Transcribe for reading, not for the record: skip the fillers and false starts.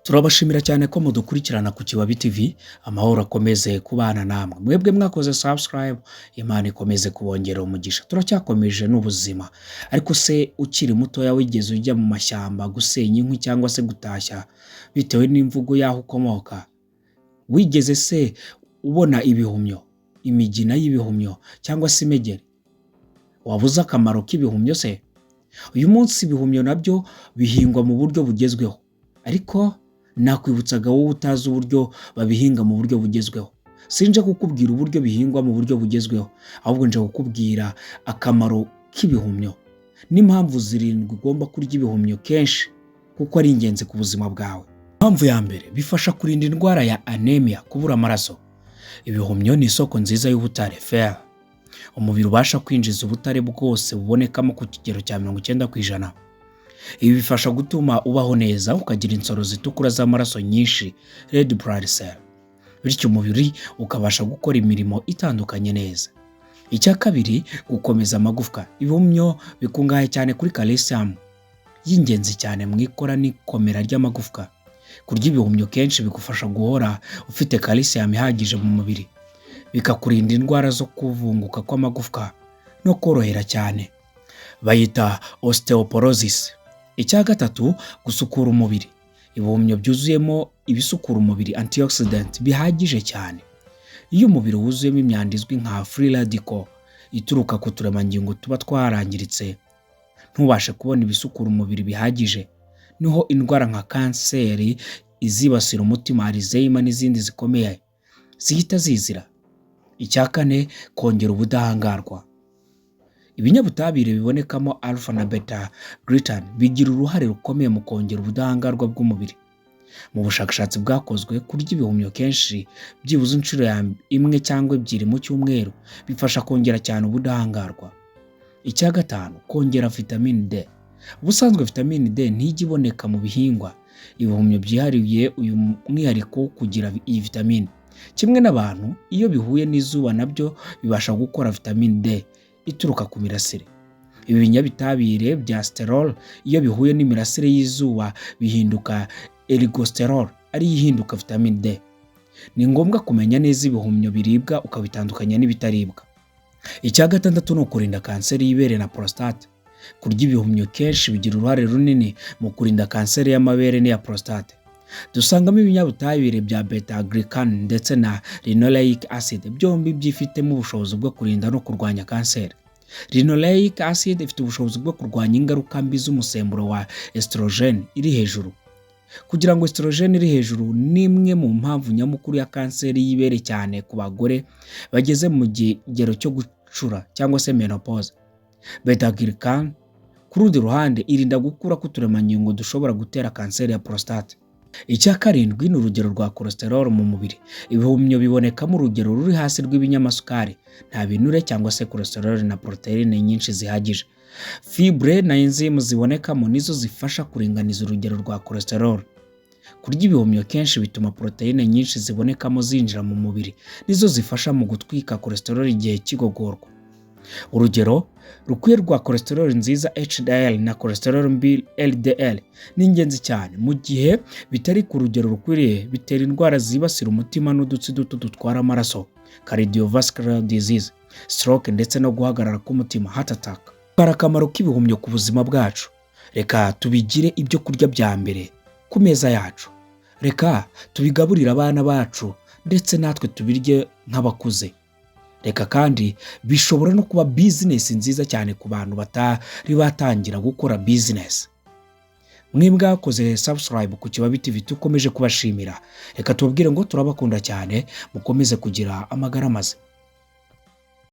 Turabashimira cyane ko mudukurikirana ku Kibabi TV. Amahoro akomeze kubana namwe. Mwebwe mwakoze subscribe, Imana ikomeze kubongera umugisha. Turacyakomeje n'ubuzima. Ariko se ukiri mutoya wigeze ujya mu mashyamba gusenya inkwi cyangwa se gutashya bitewe n'imvugo y'aho ukomoka? Wigeze se ubona ibihumyo, imigina y'ibihumyo cyangwa se imegeri? Waba uzi akamaro k'ibihumyo se? Uyu munsi ibihumyo nabyo bihingwa mu buryo bugezweho, ariko nakwibutsaga wowe utazi uburyo babihinga mu buryo bugezweho. Sinje kukubwira uburyo bihingwa mu buryo bugezweho, ahubwo nje kukubwira akamaro k'ibihumyo n'impamvu zirindwi ugomba kurya ibihumyo kenshi, kuko ari ingenzi ku buzima bwawe. Impamvu ya mbere: bifasha kurinda indwara ya anemia, kubura amaraso. Ibihumyo ni isoko nziza y'ubutare, fer. Umubiri ubasha kwinjiza ubutare bwose bubonekamo ku kigero cya 90%. Ibi bifasha gutuma ubaho neza, ukagira insoro zitukura z'amaraso nyinshi, red blood cell, bityo umubiri ukabasha gukora imirimo itandukanye neza. Icya kabiri: gukomeza amagufwa. Ibihumyo bikungahaye cyane kuri calcium, y'ingenzi cyane mu ikora n'ikomera ry'amagufwa. Kurya ibihumyo kenshi bigufasha guhora ufite calcium ihagije mu mubiri, bikakurinda indwara zo kuvunguka kw'amagufwa no korohera cyane, bayita osteoporosis. Icya gatatu: gusukura umubiri. Ibihumyo byuzuyemo ibisukura umubiri, antioxidant, bihagije cyane. Iyo umubiri wuzuyemo imyanda izwi nka free radical ituruka ku turemangingo tuba twarangiritse, ntubashe kubona ibisukura umubiri bihagije, niho indwara nka kanseri, izibasira umutima, Alzheimer n'izindi zikomeye zihita zizira. Icya kane: kongera ubudahangarwa. Ibinyabutabire bibonekamo alpha na beta glucan bigira uruhare rukomeye mu kongera ubudahangarwa bw'umubiri. Mu bushakashatsi bwakozwe, kurya ibihumyo kenshi, byibuze inshuro imwe cyangwa ebyiri mu cyumweru, bifasha kongera cyane ubudahangarwa. Icya gatanu: kongera vitamine D. Ubusanzwe vitamine D ntijya iboneka mu bihingwa. Ibihumyo byihariye uyu mwihariko wo kugira iyi vitamine. Kimwe n'abantu, iyo bihuye n'izuba nabyo bibasha gukora vitamine D ituruka ku mirasire. Ibi binyabutabire bya sterol, iyo bihuye n'imirasire y'izuba, bihinduka ergosterol, ariyo ihinduka vitamine D. Ni ngombwa kumenya neza ibihumyo biribwa, ukabitandukanya n'ibitaribwa. Icya gatandatu ni ukurinda kanseri y'ibere na prostate. Kurya ibihumyo kenshi bigira uruhare runini mu kurinda kanseri y'amabere n'iya prostate. Dusangamo ibinyabutabire bya beta glucan ndetse na linoleic acid, byombi byifitemo ubushobozi bwo kurinda no kurwanya kanseri. Linoleic acid ifite ubushobozi bwo kurwanya ingaruka mbi z'umusemburo wa estrogen iri hejuru. Kugira ngo estrogen iri hejuru ni imwe mu mpamvu nyamukuru ya kanseri y'ibere, cyane ku bagore bageze mu kigero cyo gucura cyangwa se menopause. Beta glucan, ku rundi ruhande, irinda gukura k'uturemangingo dushobora gutera kanseri ya prostate. Icya karindwi ni urugero rwa cholesterol mu mubiri. Ibihumyo bibonekamo urugero ruri hasi rw'ibinyamasukari, nta binure cyangwa se cholesterol, na poroteyine nyinshi zihagije. Fibre na enzyme zibonekamo nizo zifasha kuringaniza urugero rwa cholesterol. Kurya ibihumyo kenshi bituma poroteyine nyinshi zibonekamo zinjira mu mubiri, nizo zifasha mu gutwika cholesterol igihe cy'igogorwa. Urugero rukwiye rwa cholesterol nziza, HDL, na cholesterol mbi, LDL, ni ingenzi cyane. Mu gihe bitari ku rugero rukwiriye, bitera indwara zibasira umutima n'udutsi duto dutwara amaraso, cardiovascular disease, stroke ndetse no guhagarara k'umutima, heart attack. Hari akamaro k'ibihumyo ku buzima bwacu. Reka tubigire ibyo kurya bya mbere ku meza yacu. Reka tubigaburire abana bacu, ndetse natwe tubirye nk'abakuze. Reka kandi bishobora no kuba bizinesi nziza cyane ku bantu batari batangira gukora bizinesi. Mwe mwakoze subscribe ku Kibabi TV, dukomeje kubashimira. Reka tubabwire ngo turabakunda cyane, mukomeze kugira amagara mazima.